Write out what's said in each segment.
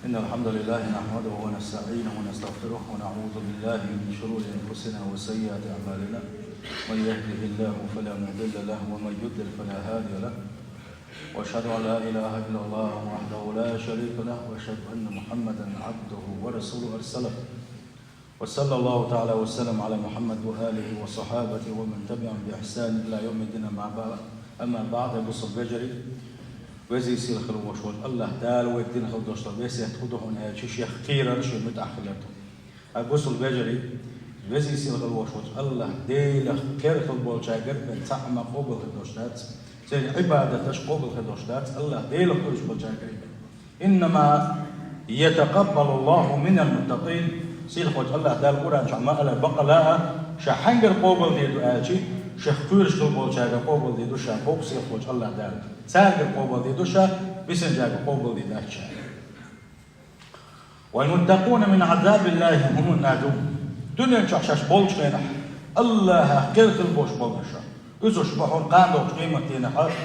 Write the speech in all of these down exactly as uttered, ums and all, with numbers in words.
إن الحمد لله نحمده ونستعينه ونستغفره ونعوذ بالله من شرور أنفسنا وسيئات أعمالنا. من يهده الله فلا مضل له ومن يضلل فلا هادي له. وأشهد أن لا إله إلا الله وحده لا شريك له وأشهد أن محمدا عبده ورسوله أرسله. وصلى الله تعالى وسلم على محمد وآله وصحابته ومن تبعهم بإحسان إلى يوم الدين. أما بعد، أما بعد، бусалба вежарий, веза-сийлахь хила волуш волчу АллахӀ Дала вай дина хила долуш долу весет хӀун ду хьуна аьлча, шех кхерар, шен муьтӀахь хилар ду. Ай бусалба вежарий, веза-сийлахь хила волуш волчу АллахӀ Делах кхера хила болчаьргара бен цхьа а къобал хир долуш дац, церан Ӏибадаташ къобал хир долуш дац АллахӀ Делах кхоьруш болчаьргара бен. إنما يتقبل الله من المتقين. Сийлахьчу АллахӀ Дала Къуръан чохь ма-аллара, бакъала а, ша хьаьнгара къобал дийр ду аьлча, шех кхоьруш хила болчаьргара къобал дийр ду ша, боху сийлахьчу АллахӀ Дала. Цаьргара къобал дийр ду ша, бисинчаьргара къобал дийр дац ша. والمتقون من عذاب الله هم الناجون. Дуьнен чохь шаьш болчу хенахь АллахӀах кхера хила болуш болу ша, уьш бу хьуна кхана догӀучу къематдийнахь,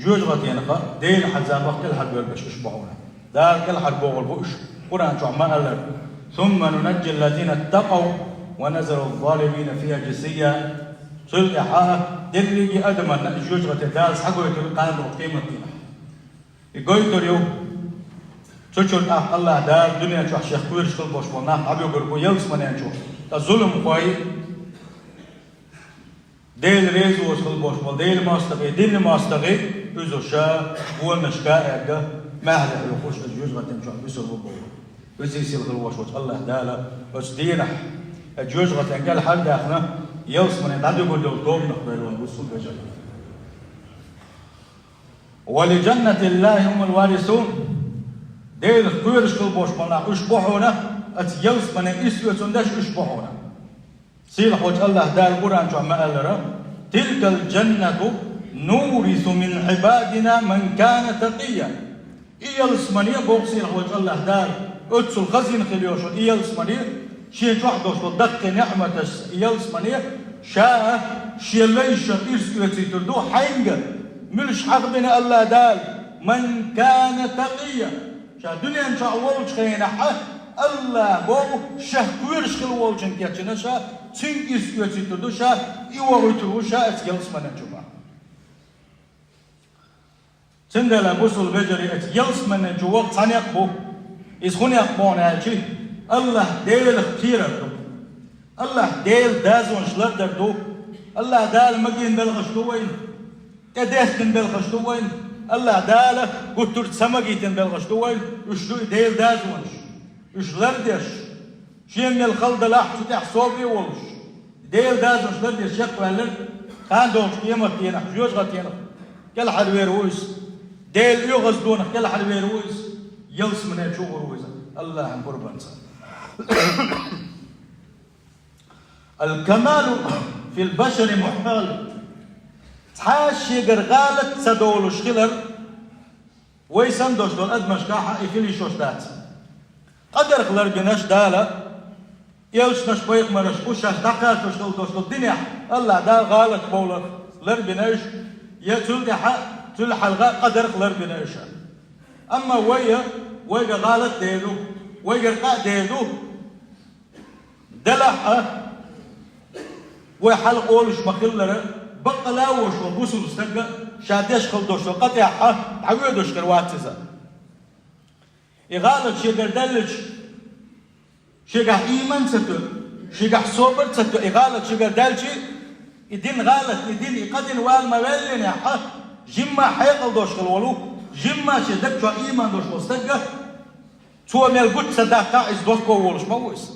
жоьжахатийнахь, Делан Ӏазабах кӀелхьарбевлларш уьш бу хьуна. Дала кӀелхьарбохур бу уьш, Къуръан чохь ма-аллара: ثم ننجي الذين اتقوا ونذر الظالمين فيها جثيا. Цул тӀаьхьа дерриге а адамашна жоьжахате Дала схьагойтур ду кхана догӀучу къематдийнахь. И гойтур ю. Цу чуьра тӀаккха АллахӀ Дала дуьнен чохь шех кхоьруш хила болуш болу нах дӀабуьгур бу ялсаманен чу. Ткъа зуламхой, Делан резавош хила болуш болу Делан мостагӀий, динан мостагӀий, уьш ша гонашка а аьлла, маьхьарий хьоькхуш, оцу жоьжахатин чохь буьсур бу боху. Веза-сийлахь хила волуш волчу АллахӀ Дала оцу дийнахь, оцу жоьжахатин кӀелхьардаьхна, ялсамане дӀадуьгур долу тобанах белла вайн бусалба вежарий. ولجنة الله هم الوارثون. Делах кхоьруш хила болуш болу нах уьш бу хьуна, оцу ялсамане ирс оьцуш дерш уьш бу хьуна. Сийлахьчу АллахӀ Дала Къуръан чохь ма-аллара: تلك الجنة نورث من عبادنا من كان تقيا. И ялсамане, боху сийлахьчу АллахӀ Дала, оццул хазина хила йолуш йолу и ялсамане, шен чохь долуш долу даккхий неӀматаш, и ялсамане ша шен лайшна ирс оьцуьйтур ду хьаьнга, муьлш хьахбина АллахӀ Дала, من كان تقيا. Ша дуьнен чохь волчу хенахь АллахӀ боху шех кхоьруш хила волчун кечйина ша, цуьнга ирс оьцуьйтур ду ша, и вохуьйтур ву ша оцу ялсаманен чу боху. Цундела, бусалба вежарий, оцу ялсаманен чу ваха цхьа некъ бу. Иза хӀун некъ бу аьлча, АллахӀ Делах кхерар ду. АллахӀ Делан дозанаш лардар ду. АллахӀ Дала магийна белхаш ду вайна. ТӀедехкина белхаш ду вайна. АллахӀ Дала гуттар а ца магийтина белхаш ду вайна. Уьш ду и Делан дозанаш. Уьш лардеш, шена мел хала далахь а, цу тӀехь собаре а волуш, Делан дозанаш лардеш чекхваьлларг, кхана догӀучу къематдийнахь, жоьжахатийнахь кӀелхьарвер ву иза. Делан оьгӀаздонах кӀелхьарвер ву иза. Ялсамане чу гӀур ву иза АллахӀан къурбанца. الكمال في البشر محال. Цхьа а шегара гӀалат ца долуш хилар вай санна долуш долу адамашкахь а и хила йиш йолуш дац. Къадарх ларбинарш Дала, элчанаш, пайхамараш, уьш шаьш дӀакхачош долуш долу динехь АллахӀ Дала гӀалат бовларх ларбинарш, я цул тӀаьхьа, цул хьалха къадарх ларбинарш. Амма вай, вайга гӀалат дер ду, вайгара къа а дер ду. Делахь а, вай хьалха олуш ма-хиллара, баккъала а волуш волу бусалба стаг ша деш хила долуш долу къа тӀехь а дӀавоьдуш хир вац иза. И гӀалат шегара даьллача, шегахь ийман ца тоь, шегахь собар ца тоь, и гӀалат шегара даьлча, и дин гӀалат, и дин, и къа дина вала ма-ваьллинехь а, жимма хьекъал долуш хила волу, жимма шен даг чохь ийман долуш волу стаг, цо мел гучу ца дахь а, иза дохко волуш ма ву иза.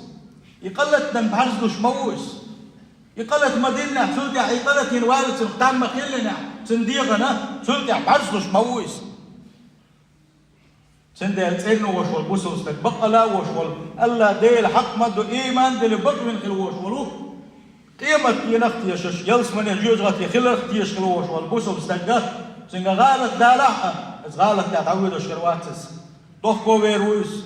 И къа латдан бӀаьрзлуш ма ву иза. И къа лата ма-диннехь, цул тӀаьхьа и къа латийна валлалц цунах там ма-хиллинехь, цуьнан дегӀана, цул тӀаьхьа бӀаьрзлуш ма ву иза. Цундела цӀена волуш волу бусалба стаг, баккъала а волуш волу, АллахӀ Дела хьакъ ма ду, ийман а диллина, бакъвина хила волуш волу, къематдийнах а тешаш, ялсамане, жоьжахате хиларх а тешаш хила волуш волу бусалба стаг, цуьнга гӀалат далахь а, иза гӀалат тӀехь дӀавоьдуш хир вац иза. Дохко вер ву иза.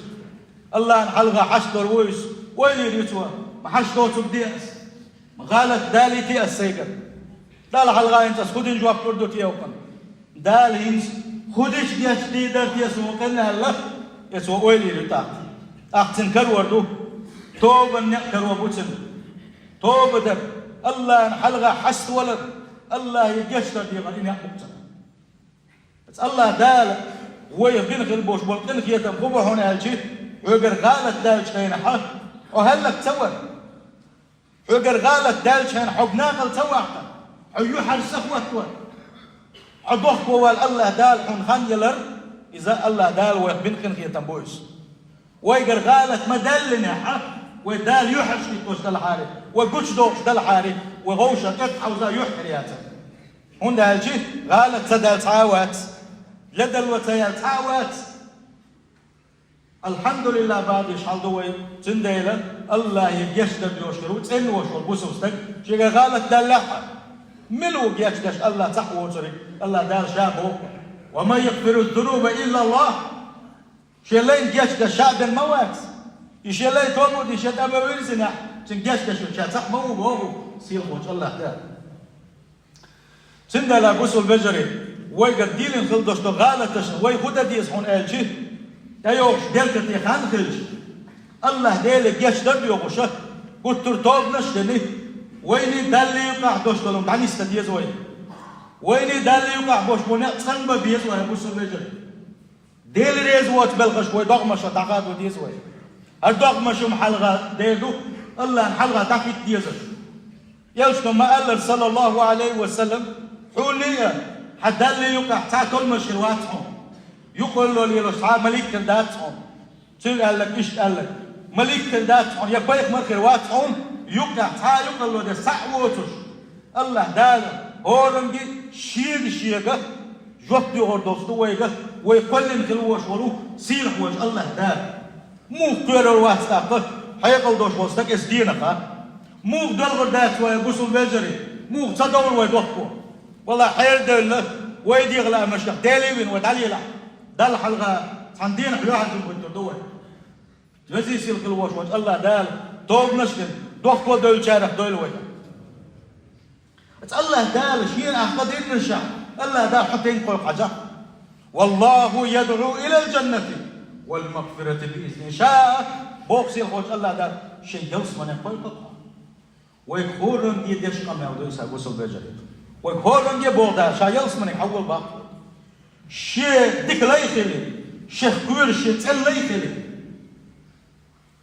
АллахӀана хьалха хьашт дор ву иза. Ойла йийр ю цо, ма хьашт доцург де аса. ГӀалат далийти аса сайгара. Далла хьалха хӀинца аса хӀун дина жоп лур ду те вукхунна? Дала хӀинца хӀун дича гечдийр дара те суна вукхунна аьлла, Эцо ойла йир ю тӀаккха. ТӀаккха цун карор ду. Тобан некъ карор бу цун. Тоба дар. Аллахьан хьалха хьаставалар. Аллахье гечдар дегӀар и некъ бу цун. Аллахь Дала вайх бина хила болуш болу къинхетам хӀун бу хьуна аьлча, хьоьгара гӀалат даьллачу хенахь, хьо хӀаллак ца вара. Хьоьгара гӀалат даьллачу хенахь хьо гӀазот ца ваккха, хьо юьхьӀаьржа ца хӀоттаван, хьо дохко вала Аллахь Дала хьуна хан елар, иза Аллахь Дала вайх бина къинхетам бу иза. Вайгара гӀалат ма даьллинехь, вай Дала юьхьӀаьржа хӀиттош делахьара, вай гучудохуш делахьара, вай вовшах тӀекхьовза юьхь хир яцара. ХӀунда аьлча гӀалат ца даьлла цхьа а вац, ледарло ца яьлла цхьа а вац. Алхьамдулиллахь бахьаш хьал ду вай, цундела Аллахье гечдар доьшур ву цӀена волуш волу бусалба стаг, шегара гӀалат даьллехь а. Мила ву гечдеш Аллахь цхьаъ воцург? Аллахь Дала Ша боху: «Ва ман ягъфиру ззунуба иллаллахь». Шен лайна гечдеш ша бен ма вац. И шен лай тоба ду, и шен тӀе ма вирзинехь, цуьнан гечдеш верг Ша цхьаъ ма ву боху сийлахьчу Аллахь Дала. Цундела, бусалба вежарий, вайгара дийлина хила долуш долу гӀалаташна вай хӀун дан деза хьуна аьлча, тӀейогӀуш беркате хан хилча, Аллахь Деле гечдар а доьхуш, гуттар а тобанаш а дина, вайна Далла юкъахь долуш долу дӀанисдан деза вай. Вайна Далла юкъахь болуш болу некъ цӀанбан беза вай, бусалба вежарий. Дела реза воцу белхаш вай догӀмашна дӀахадо деза вай. ХӀара догӀмаш-м хьалха дер ду, Аллахьан хьалха дӀахӀитта дезаш. Элчано ма-аллара, саллаллаху Ӏалайхи ва саллам: «Хьуна а, хьан Далла юкъахь цхьа а толамаш хир вац хьуна. Юкъарло лелош цхьа а малик хир дац хьуна». Цуьнга аьлларг иштта аьлларг: «Малик хир дац хьуна, я пайхамар хир вац хьуна, юкъахь цхьа а юкъарло дерг цхьаъ воцуш». Аллахь Дала хӀоранге шега-шега жоп доьхур долуш ду вайга, вай кхоьллина хила волуш волу сийлахь волчу Аллахь Дала. Муха кхоьрур вац тӀаккха хьекъал долуш волу стаг эцу дийнахь? Муха доьлхур дац вай, бусалба вежарий? Муха ца довлу вай дохко? Валлахь, хьерадевлла, вай дегӀан лаамашкахь Деле вина вай дӀалелахь, Далла хьалха цхьана дийнахь юьхьӀаьржина хӀуьттур ду вай. Веза-сийлахь хила волуш волчу Аллахь Дала тобанаш а дина, дохко девллачарах дойла вай. Аса Аллахь Дала Шена ахь ма диннашехь, Аллахь Дала хьо тӀе кхойкху хьажахь. «Валлаху ядӀу илал джаннати вал магъфирати би изни». Ша, боху сийлахьчу Аллахь Дала, Шен ялсамане кхойкху хьо. Вайга хӀоранге деш къамел ду иза, бусалба вежарий. Вайга хӀоранге боху Дала, Ша ялсамане хьавола баккха. Шен дика лай хили, Шех кхоьруш Шен цӀена лай хили.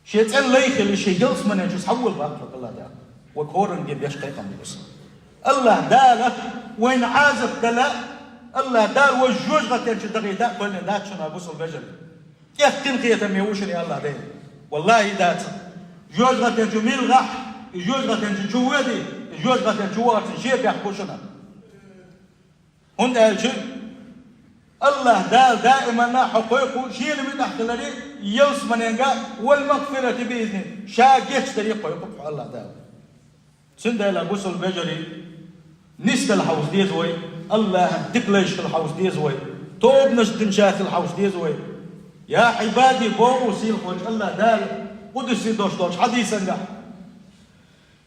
Шен цӀена лай хили, Шен ялсамане чу схьавола баккха Аллахь Дала. Вайга хӀоранге деш кхайкхам ду иза. Аллахь Дала вайна Ӏазап дала, Аллахь Дала вай жоьжахатин чу дахийта а кхоьллина дац шуна, бусалба вежарий. ТӀех къинхетаме ву шуна Аллахь Дела. Валлахьи, дац. Жоьжахатин чу мила гӀахь, и жоьжахатин чу чу воьдий, и жоьжахатин чу вахарца шен бехк бу шуна. ХӀунда аьлча Аллахь Дала даиманна хьо кхойкху Шена муьтӀахь хиларе, ялсаманенга, вал магъфирати би изни, Ша гечдаре кхойкху хьо Аллахь Дала. Цундела, бусалба вежарий, нисдала хьовса деза вай, Аллахьан дика лайш хила хьовса деза вай, тобанаш динчарах хила хьовса деза вай. Я Ӏибади, боху сийлахьчу Аллахь Дала къудси долуш долчу хьадисангахь: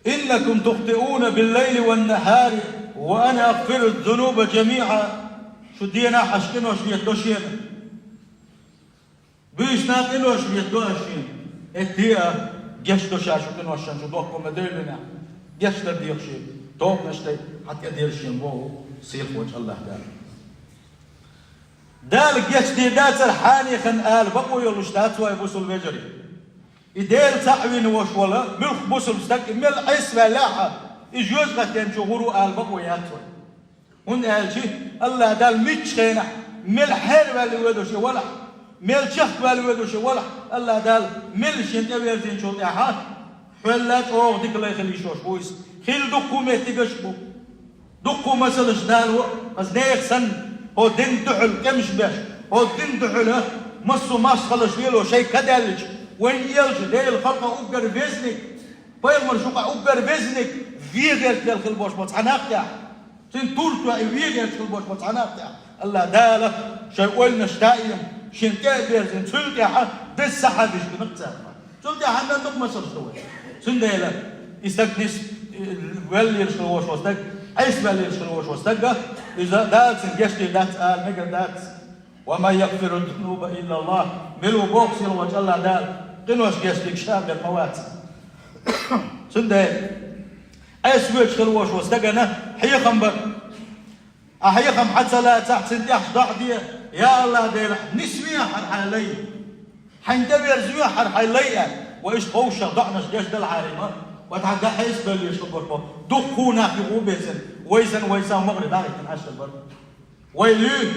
«Иннакум тухтиуна биллайли ван-нахьари, ва ана агъфиру ззунуба джамиӀа». Шу денахь аша къинош летадо Шена. Буьйсанна къинош летадо аша Шена. Эттиа, гечдо Ша шу къиношна, шу дохко ма девллинехь. Гечдар дехаш Шена. Тобанаш дай, хьан тӀедерза Шена, боху сийлахьчу Аллахь Дала. Дала гечдийр дацара хьенехана ала бакъо йолуш дац вай, бусалба вежарий. И Дела цхьаъ вина волуш волу муьлхха бусалба стаг, и мел Ӏеса ваьллехь а, и жоьжахатин чу гӀур ву ала бакъо яц вай. ХӀунда аьлча Аллахь Дала муьлххачу хенахь, мел хьерваьлла воьдуш и валахь, мел чехкаваьлла воьдуш и валахь, Аллахь Дала мел Шена тӀеверзинчул тӀаьхьа, хьол а чӀогӀа дика лай хила йиш йолуш ву иза. Хилла дуккха а меттигаш а бу. Дуккха а масалш далаво, аса нехан санна, хӀокху динна дуьхьал къамелаш беш, хӀокху динна дуьхьал массо а мастагӀалш лело шайн ка даьллачу, вайн элча, Делан халкъан уггар везаниг, пайхамарш юкъахь уггар везаниг вен гӀерташ хила болуш болу цхьа нах тӀехь, цуьнан туртош и вен гӀерташ хила болуш болу цхьа нах тӀехь, Аллахь Дала шайн ойланаш даим Шена тӀе а берзина, цул тӀаьхьа деза сахьабаш бина цара. Цул тӀаьхьа дукха масалш ду вай. Цундела и стаг нис, э, ваьлла лелаш хила волуш волу стаг, Ӏеса ваьлла лелаш хила волуш волу стаг, иза Дала цунна гечдийр дац ала мегар дац. ومن يغفر الذنوب إلا الله. Мила ву боху сийлахьчу АллахӀ Дала, къинош гечдийриг ша бен ма вац. Цундела Ӏеса воьдуш хила волуш волу стагана хьехам бара. Ахьа хьехам хьан ца лацахь, цуьнан тӀехь доӀа де: «Я АллахӀ Дела, нисвехьара хьайн лай, хьайна тӀеверзавехьара хьайн лай», – аьлла. Ва иштта ховшах доӀанаш деш делахьара ма, ва тхьа дан хьеса бевллера хила бара боху. Дуккха нах юха ву бецина, вай санна, вай санна вахаре дӀахӀиттина Ӏаш хила бара. Вай луьй,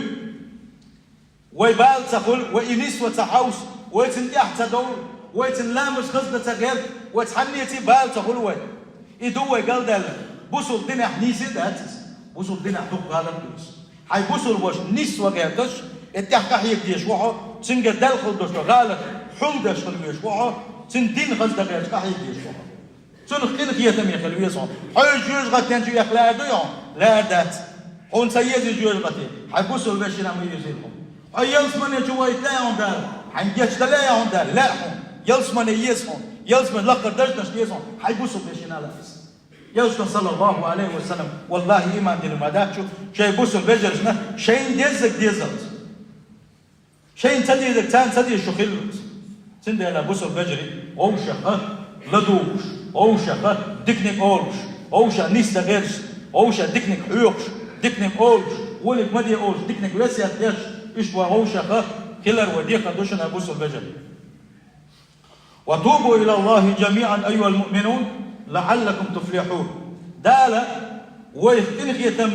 вай бала ца хуьлу, вай и нисва ца хьовса, вай цуьнан тӀехь ца довла, вай цуьнан ламаз хаза дан ца гӀерта, вай цхьаннеца а бала ца хуьлу вай. И ду вай галдаьлла. Бусулба динехь нийса а дац иза. Бусулба динехь дукха гӀалат ду иза. Хьайн бусулба ваша нисва гӀерташ, и тӀехь къахьега дезаш ву хьо, цуьнгара даьлла хила долуш долу гӀалат хьулдеш хила везаш ву хьо, цуьнан дин хаза дан гӀерташ къахьега дезаш ву хьо. Цунах къинхетаме хила веза хьо. Хьо иза жоьжахатин чу эккха лаьар дуй хьуна? Лаьар дац. Хьуна ца еза иза жоьжахати? Хьайн бусулба вешина ма езийла хьуна. Хьо ялсамане чу вайта лаьа хьуна Дала? Хьайна гечдала лаьа хьуна Дала? Лаьа хьуна. Ялсамане еза хьуна. Ялсамане лакхара даржаш деза хьуна. Хьайн бусулба вешина лаьа иза. Элчано, саллаллаху алейхи ва саллям, валлахи, иман дина ма дац шу, шайн бусулба вежаршна шайна деззарг дезалц. Шайна ца дезарг царна ца дезаш шу хилалц. Цундела, бусулба вежарий, вовшаха ладугӀуш, вовшаха диканиг олуш, вовшах нисдан гӀерташ, вовшах диканиг хьоьхуш, диканиг олуш, вониг ма де олуш, диканиг весет деш, иштта вай вовшаха хилар вай декхар ду шуна, бусулба вежарий. وتوبوا إلى الله جميعا أيها المؤمنون لعلكم تفلحون. Дала вайх къинхетам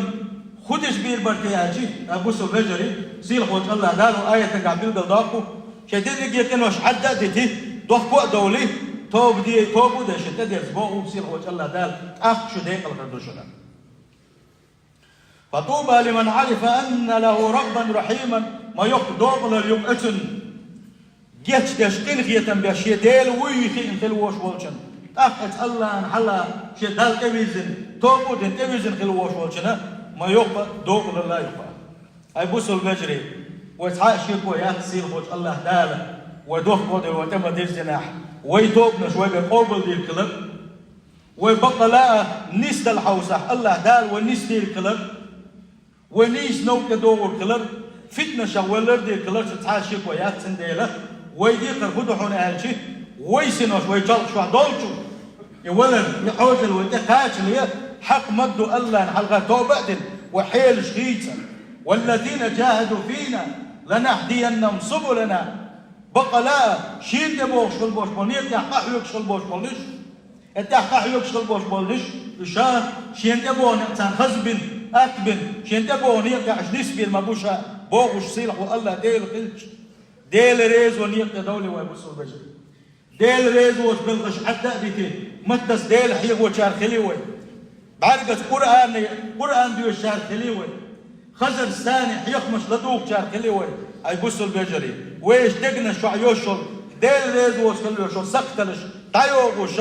хӀун деш бийр бара те аьлча, ткъа бусулба вежарий, сийлахьчу АллахӀ Дала аятагахь билгалдоккху, шайн дерриге къинош Ӏадда а дити, дохко а довли, тоба де, тоба а деш, шайн тӀедерза боху сийлахьчу АллахӀ Дала, тӀаккха шу декъалхар ду шуна. فطوبى لمن عرف أن له ربا رحيما. Ма йоккха декъалалла ю-кх оцунна, гечдеш, къинхетам беш, шен Дела вуй хиъна хила вош волчунна. ТӀаккха оцу АллахӀана хьала шен Далла тӀевирзина, тоба а дина тӀевирзина хила вош волчунна, ма йоккха декъалалла ю-кх. Ай, бусулба вежарий, вай цхьа а шеко яц, сийлахьчу АллахӀ Дала вай дохко а девлла, вай тӀе ма-дирзинехь, вай тобанаш вайгара къобалдийр хилар. Вай бакъалла а нисдала хьовсахь, АллахӀ Дала вай нисдийр хилар, вай нийса новкъа тӀедогӀур хилар, фитнашах вай лардийр хилар, шу цхьа а шеко яц. Цундела, вай декхар хӀун ду хьуна аьлча, вай синош, вай чолхаш чохь долчу, и валар, и Ӏожалла вай тӀе кхачале, хьакъ ма-дду АллахӀана хьалха тоба а дина, вай хьелаш хийца. والذين جاهدوا فينا لنهدينهم سبلنا. Бакъалла а, шена тӀебогӀуш хила болуш болу некъа тӀехь къахьоьгуш хила болуш болуш, и тӀехь къахьоьгуш хила болуш болуш, ша шена тӀебогӀу некъ царна хазбина, атбина, шена тӀебогӀу некъа тӀехь аша нисбийр ма бу ша, бохуш сийлахьчу АллахӀ Дела хилча, Дела резо некъа тӀе довли вай, бусулба вежарий. Дела резо воцу белхаш Ӏадда а дити, маттаца Дела хьехочара хили вай. БӀаьргаца Къуръане, Къуръан доьшучара хили вай. Хазарца царна хьехамаш ладугӀучара хили вай. Ай, бусулба вежарий, вешан дегнаш чохь йолуш йолу, Дела резо воцу хила йолуш йолу сакхталаш дӀайогӀуш,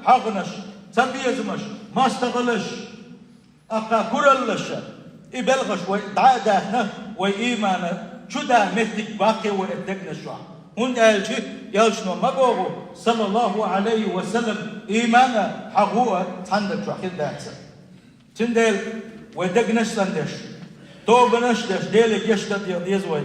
хьагӀнаш, цабезамаш, мастагӀалаш, аккха кураллаш, и белхаш вай дӀа а даьхна, вай имана чу дан меттиг баккхий вай оцу дегнаш чохь. ХӀунда аьлча Элчано ма боху, саллаллаху алейхи ва саллам, имана хьагӀ а цхьана даг чохь хир дац. Цундела вай дегнаш цӀандеш, тобанаш деш, Деле гечдар дехьа деза вай.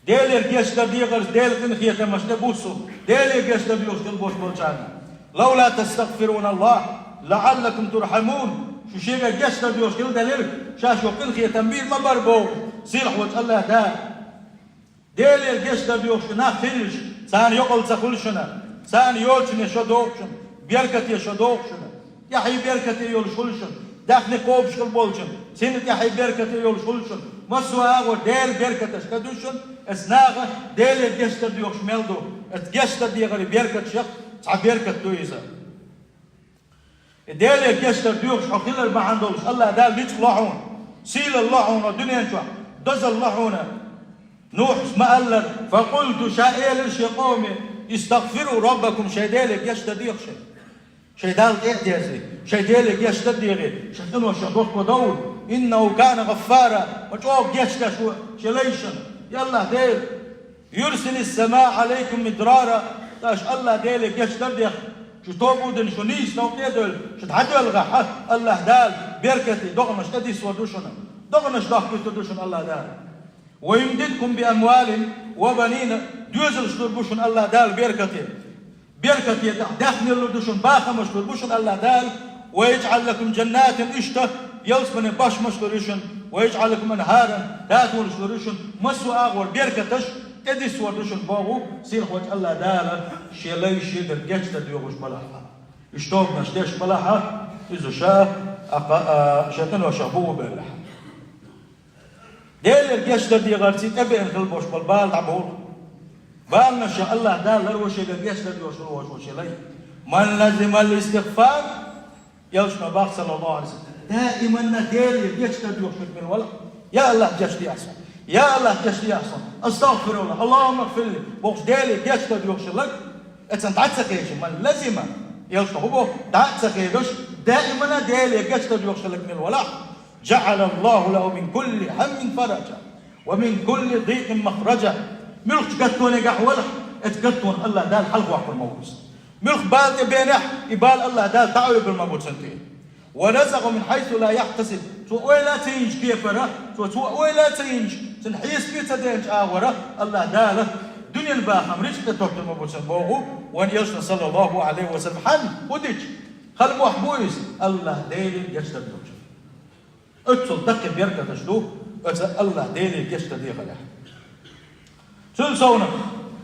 Делера гечдар дехарца Делан къинхетамаш тӀе буссу, Деле гечдар доьхуш хила болуш болчарна. لولا تستغفرون الله لعلكم ترحمون. Шу шегара гечдар доьхуш хила делира, ша шух къинхетам бийр ма бара боху сийлахьчу АллахӀ Дала. Делера гечдар доьхуш нах хилча, царна йокъал ца хуьлу шуна, царна йочане шо догӀу шуна, беркате шо догӀу шуна, тӀаьхье беркате йолуш хуьлу шуна, даьхни кхобуш хила болчун, цуьнан тӀаьхье беркате йолуш хуьлу шуна. Массо а агӀор Делан беркаташ ка ду шуна, оцу наха Делера гечдар доьхуш мел ду, оцу гечдар дехаран беркаташах цхьа беркат ду иза. И Деле гечдар доьхуш хьо хилар бахьана долуш АллахӀ Дала ницкъ ло хьуна, сийлалла ло хьуна дуьнен чохь, дозалла ло хьуна. Нухьас ма-аллара: «فقلت», ша элира шен къоме: «استغفروا ربكم», шайн Деле гечдар деха шайн. Шайн Далла тӀе а дерзий, шайн Деле гечдар дехий, шайн къиношех дохко довла. «إنه كان غفارا», ма чӀогӀа гечдеш ву шен лайшна. Я АллахӀ Дела, «يرسل السماء عليكم مدرارا», аша АллахӀ Деле гечдар деха, шу тоба а дина, шу нийса новкъа тӀе а девлла, шу дӀадоьлхахь, АллахӀ Дала беркате догӀанаш тӀедиссор ду шуна, догӀанаш дохкуьйтур ду шуна АллахӀ Дала. ويمددكم بأموال وبنين, доьзалаш лур бу шуна АллахӀ Дала беркате. Беркате тӀехь даьхни лур ду шуна, бахамаш лур бу шуна АллахӀ Дала. ويجعل لكم جنات, иштта ялсамане бошмаш лур ю шуна. ويجعل لكم أنهارا, датонаш лур ю шуна. Массо а агӀор беркаташ тӀедиссор ду шуна боху сийлахь волчу АллахӀ Дала шен лай шегара гечдар доьхуш балахь. Уьш тобанаш деш балахь, иза ша, а, а, шен къиношах бугӀу белахь. Делера гечдар дехарца тӀебеана хила болуш болу бала дӀаболу. Баланашах АллахӀ Дала лар ву шегара гечдар доьхуш волуш ву шен лай. من لزم الاستغفار, элчано боху, саллаллаху Ӏалайхи ва саллам, даиманна Делера гечдар доьхуш верг мила валахь: «Я АллахӀ, гечдехьа суна! Я АллахӀ, гечдехьа суна! АстагӀфируллахӀ, АллахӀуммагӀфирли», бохуш, Делера гечдар доьхуш лаг, эцан дӀа а ца хедаш, من لزم, элчано хӀун боху, дӀа а ца хедаш, даиманна Делера гечдар доьхуш лаг мила валахь, جعل الله له من كل هم فرجا ومن كل ضيق مخرجا. Муьлххачу гаттонехь валахь, оцу гаттонах АллахӀ Дала хьалхавоккхур ма ву иза. Муьлхха бала тӀе беанехь, и бала АллахӀ Дала дӀаоьгур ма бу цунна тӀе. ورزقه من حيث لا يحتسب. Цо ойла а ца йинчу кепара, цо, цо ойла а ца йинчу, цуьнан хьесапе а ца деанчу агӀора АллахӀ Дала дуьненан бахам, рицкъ тӀе тоттур ма бу цунна боху вайн элчано, саллаллаху Ӏалайхи ва саллам. ХӀан, хӀун дича? Хала мохь бу иза, АллахӀ Делера гечдар доьхуш. Оццул даккхий беркаташ ду оцу АллахӀ Делера гечдар дехарехь. Цуьнан совнах,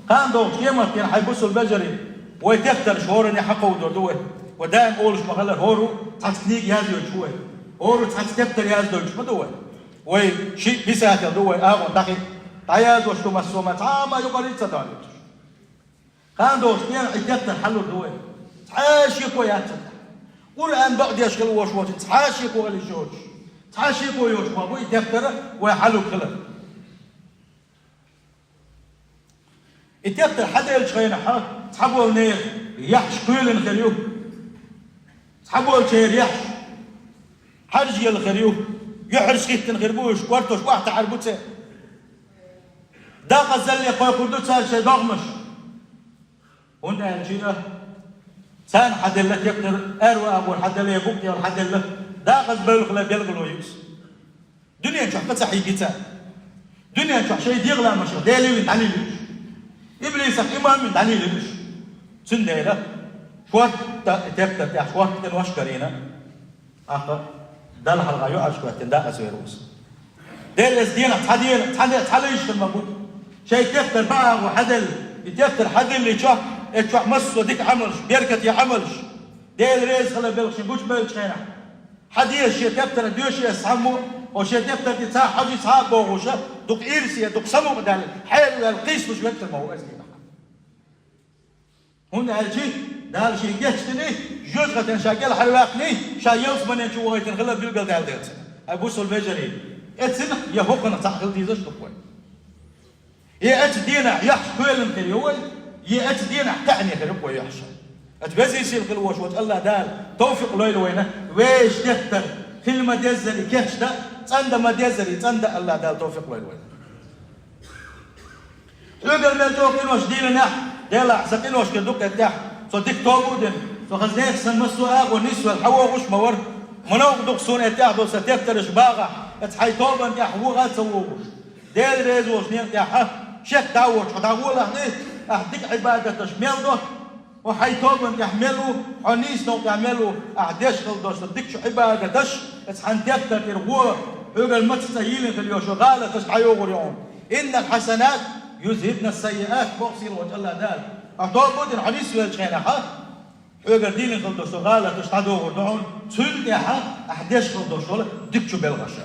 кхана догӀучу къематдийнахь, хьайн бусалба вежарий, вай тептарш хӀоранна хьакховдор ду вай. Вай даим олуш ма-хиллара, хӀора цхьацца книга яздойтуш ву вай. ХӀора цхьацца тептар яздойтуш ма ду вай. Вай шиъ писатель ду вай, агӀо дӀахиъна, дӀаязъеш ду массо а, ма цхьа а ма юкъара ца дойуьйтуш. Кхана догӀучу дийнахь и тептар хьалур ду вай. Цхьа а шеко яц цунна. Къуръан бакъдеш хила волуш воцург цхьа а шеко хила йиш йоцуш. Цхьа а шеко йоцуш ма бу и тептар вай хьалур хилар. И тептар хьаделлачу хенахь цхьаболу нехан яххьаш кхоьлина хир ю. Цхьаболчеран яххьаш хьаржаелла хир ю. Юьхьарш хӀиттина хир бу уьш, кортош охьатаьӀар бу церан. Декъазалле кхойкхур ду цара шайн догӀмаш. ХӀунда аьлча царна хьаделла тептар, аьрру агӀор хьаделла, букъ тӀехула хьаделла, декъаза бевлла хилар билгало ю иза. Дуьнен чохь кхин ца хьийги цара. Дуьнен чохь шайн дегӀламашах Деле вина дӀалийла уьш. Иблисах имам вина дӀалийла уьш. Цундела шортта и тептар тӀехь шортта къинош карийна. ТӀаккха Далла хьалха юьхьарш хӀоьттина декъаза вер ву иза. Дела, эцу дийнахь цхьа дена, цхьа де, цхьа лайш хир ма бу. Шайн тептар бакъ агӀор хьаделла, и тептар хьадиллича, эцу чохь массо а дика Ӏамалш, беркате Ӏамалш, Дела реза хила белхаш гучубевллачу хенахь, хьан деза шен тептар доьший ас цхьаммо, хьо шен тептар тӀе цхьа а хьожий, цхьа а бохуша, дукха ирсе, дукха самукъадаьлла, хьераваьлла, кхийсалуш веттар ма ву эцу дийнахь. ХӀунда аьлча Дала шен гечдиний, жоьжахатина ша кӀелхьарваьккхиний, ша ялсамане чу вахийтина хилар билгалдаьлла дела цунна. Хьайн бусалба вежарий, эццинах я хӀокхунах цхьаъ хила дезаш ду-кх вай. Я эцу дийнахь яххьаш кхоьлина хир ю вай, я эцу дийнахь таьӀне хир ю-кх вай яххьаш. Оцу везий сийлахь хила волуш волчу АллахӀ Дала товфикъ лойла вайна, вешан тептар хила ма-деззара кечдан, цӀандан ма-деззара цӀандан АллахӀ Дала товфикъ лойла вайна. Хьоьгара мел чӀогӀа къинош дийринехь, делахь, сан къиношкара дукха тӀехь, со дика тоба а дина, со хаза нехан санна массо а агӀор нисвелла хьан вогӀуш а ма вара. Ма новкъа ду-кх суна и тӀехь долу сан тептарш багӀахь, эцу хьайн тобанна тӀехь вогӀа а ца вогӀуш. Дела реза волчу некъа тӀехь шек дӀа а воцуш хьо дӀагӀолахь, ахь дика Ӏибадаташ мел до, хьо хьайн тобанна тӀехь мел ву, хьо нийса новкъа тӀехь мел ву, ахь деш хила долуш сан дикачу Ӏибадаташ, эцу хьан тептар тӀера гӀо, хьоьгара маца цӀа йийлина хила йолуш гӀалаташ дӀайогӀур ю хьуна. «Иннал хьасанат юзхибна ссаййиат», боху сийлахь волчу АллахӀ Дала. Ахь тоба а дина, хьо нисвеллачу хенахь, хьоьгара дийна хила долуш сан гӀалаташ дӀадогӀур ду хьуна, цуьнан тӀехь ахь деш хила долуш долу дикачу белхаша.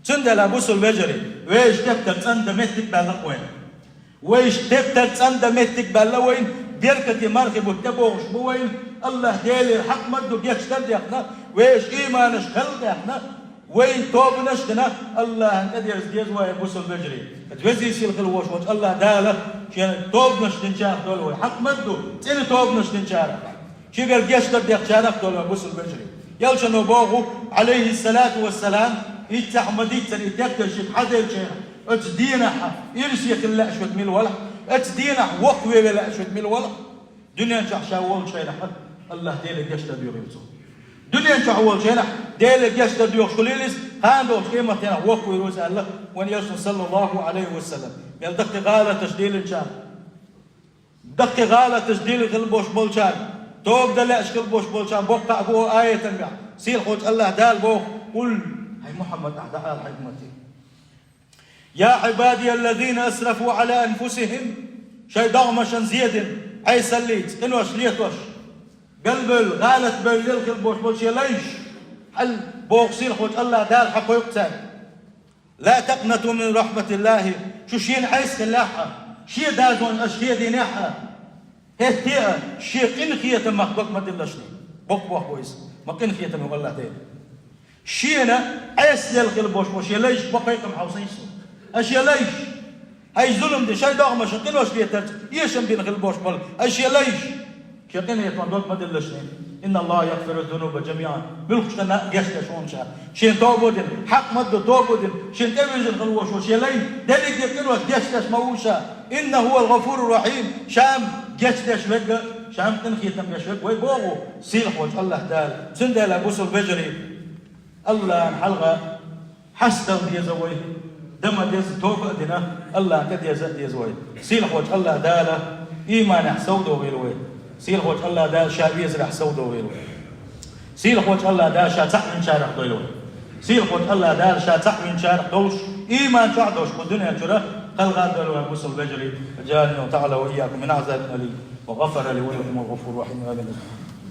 Цундела, бусалба вежарий, вешан тептар цӀандан меттиг баьлла-кх вайна. Вешан тептар цӀандан меттиг баьлла вайна, беркате мархи бутт тӀебогӀуш бу вайна, АллахӀ Делера хьакъ ма-дду гечдар а дехна, вешан ийманаш кхел а даьхна, вайна тобанаш а дина, АллахӀана тӀедерза деза вай, бусалба вежарий. Оцу везий сийлахь хила волуш волчу АллахӀ Дала шен тобанаш динчарах дойла вай, хьакъ ма-дду, цӀена тобанаш динчарах. Шегара гечдар дехначарах а дойла вай, бусалба вежарий. Элчано боху, Ӏалайхиссалату вассалам, иццахь ма-дийццара и тептар шега хьаделлачу хенахь, оцу дийнахь ирсе хила лаьаш верг мила валахь, оцу дийнахь воккхаве лаьаш верг мила валахь, дуьнен чохь ша волчу хенахь АллахӀ Деле гечдар доьхийла цо. Дуьнен чохь волчу хенахь Деле гечдар доьхуш хуьлийла иза, кхана долчу къематдийнахь воккхавийр ву иза аьлла вайн Элчано, саллаллаху Ӏалайхи ва саллам. Мел даккхий гӀалаташ диллинчарна, даккхий гӀалаташ диллина хилла болуш болчарна, тоба дан лаьаш хилла болуш болчарна боккха а боху аятан гахь, сийлахьчу АллахӀ Дала боху: «Къул», хьай Мухьаммад, ахь дӀаала хьайн уммате: «Я Ӏибадияллазина асрафу Ӏала анфусихим», шайн догӀмашна зен дина, Ӏесаллица, къинош летош, галбевлла, гӀалат бевлла хилла болуш болу шен лайш, хьал боху сийлахьчу АллахӀ Дала хьакхойкху цаьрга. «Ла такънату мин рахматиллахи», шу шена Ӏеса хиллехь а, шен дозанна аша хедийнехь а, хӀетте а шен къинхетамах дог ма диллалаш шуна. Боккха боху иза, ма къинхетаме ву АллахӀ Дела. Шена Ӏеса лелла хилла болуш болу шен лайшка ма кхайкхам хьовсийша. Ай шен лайш, хьайн зулам дина, шайн догӀмашна къинош летарца эшам бина хилла болуш болу ай шен лайш, шен къинхетамах дог ма диллалаш шуна. «Инна Аллаха ягӀфиру зунуба жамиӀан», муьлххачу къинна а гечдеш ву ша. Шен тоба дина, хьакъ ма-дду тоба дина, шен тӀевижина хилла волуш волу шен лай, дерриге къинош гечдеш ма ву ша. «Иннаху хӀувал гӀафуру рахьим», ша-м гечдеш верг а, ша-м къинхетам беш верг а вай боху сийлахьчу АллахӀ Дала. Цундела, бусалба вежарий, АллахӀна хьалха хьастагӀа деза вай, дан ма деза, тоба а дина, АллахӀна тӀедеза а деза вай. Сийлахьчу АллахӀ Дала ийманехь совдохийла вай. Сийлахьчу АллахӀ Дала ша везарехь совдохийла вай. Сийлахьчу АллахӀ Дала ша цхьаъ винчарах дойла вай. Сийлахьчу АллахӀ Дала ша цхьаъ винчарах долуш, ийман чохь а долуш, кху дуьнен чуьра кхалха а дойла вай, бусалба вежарий. «Ажарани ва тагӀала ва ийякум мин Ӏазабин алим, ва гӀафара ли ва лакум, вал гӀафуру рахьим». Амин.